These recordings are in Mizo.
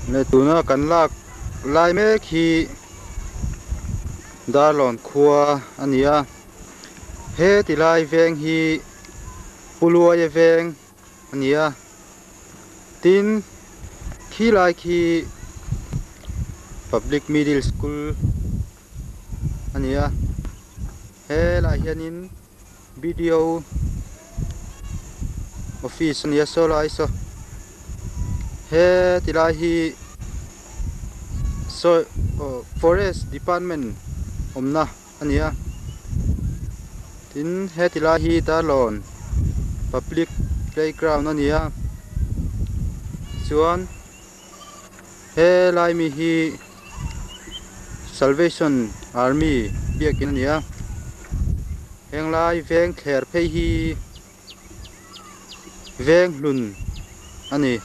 Le tuna kan lak lai mek hi Darlawn khua a ni a, he ti lai veng hi Puluaia veng a ni a, tin khi lai khi Public Middle School a ni a, helaiah hianin B_D_O office a nia saw lai saw he ti lai hi saw aw forest department awmna a ni a tin he ti lai hi Darlawn public playground a ni a chuan he lai mi hi. Salvation Army biakin a ni a, henglai veng thler phei hi veng hlun a ni.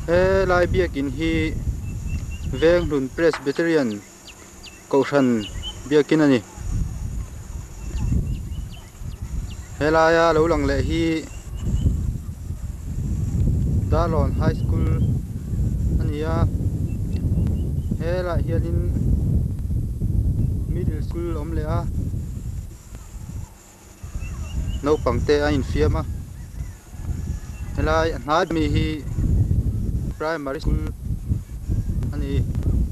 Helai biakin hi veng hlun Presbyterian. Kohhran biakin a ni. Helaia lo lang leh hi Darlawn High School a ni a, helaiah hianin Middle School a awm leh a, naupang te a infiam a, helai a hnai mi hi primary school a ni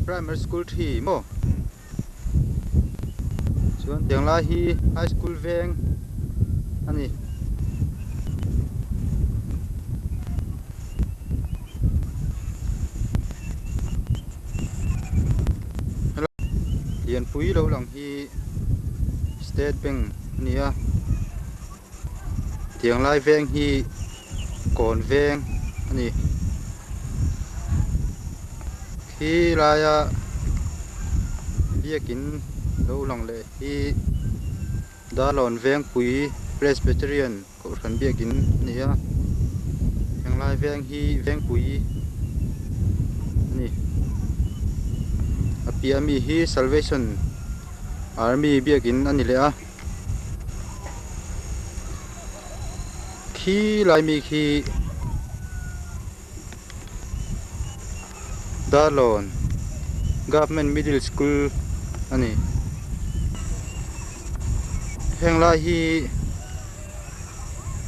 primary school thi maw chuan tiang lai hi high school veng a ni. Lianpui lo lang hi. State Bank a ni a tiang lai veng hi kawn veng a ni khi laia biakin lo lang leh hi Darlawn Vengpui Presbyterian Kohhran biakin a ni a henglai veng hi Vengpui a ni a piah ami hi Salvation Army biakin a ni leh a khi lai mi khi Darlawn Government Middle School a ni. Heng lai hi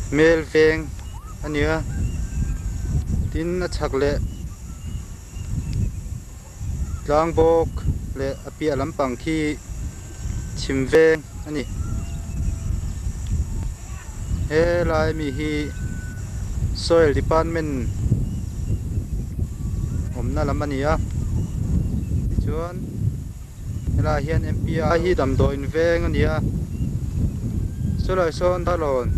hmel veng a ni a tin a chhak leh tlang bawk leh a piah lampang khi chhim veng a ni. Helai mi hi soil department awmna lam a ni a tichuan helaiah hian M_P_I hi damdawiin veng a ni a sawlai sawn Darlawn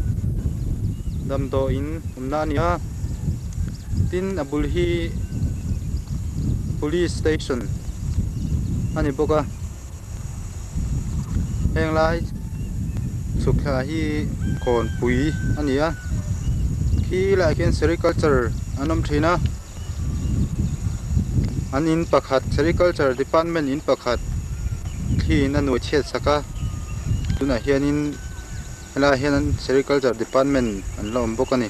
damdawiin awmna a ni a tin a bul hi police station a ni bawk a. Heng lai chhuk thla hi kawnpui a ni a khi laiah khian sericulture an awm thin a an in pakhat sericulture department in pakhat thliin a nuai chhiat sak a tunah hianin helaiah hian sericulture department an la awm bawk a ni.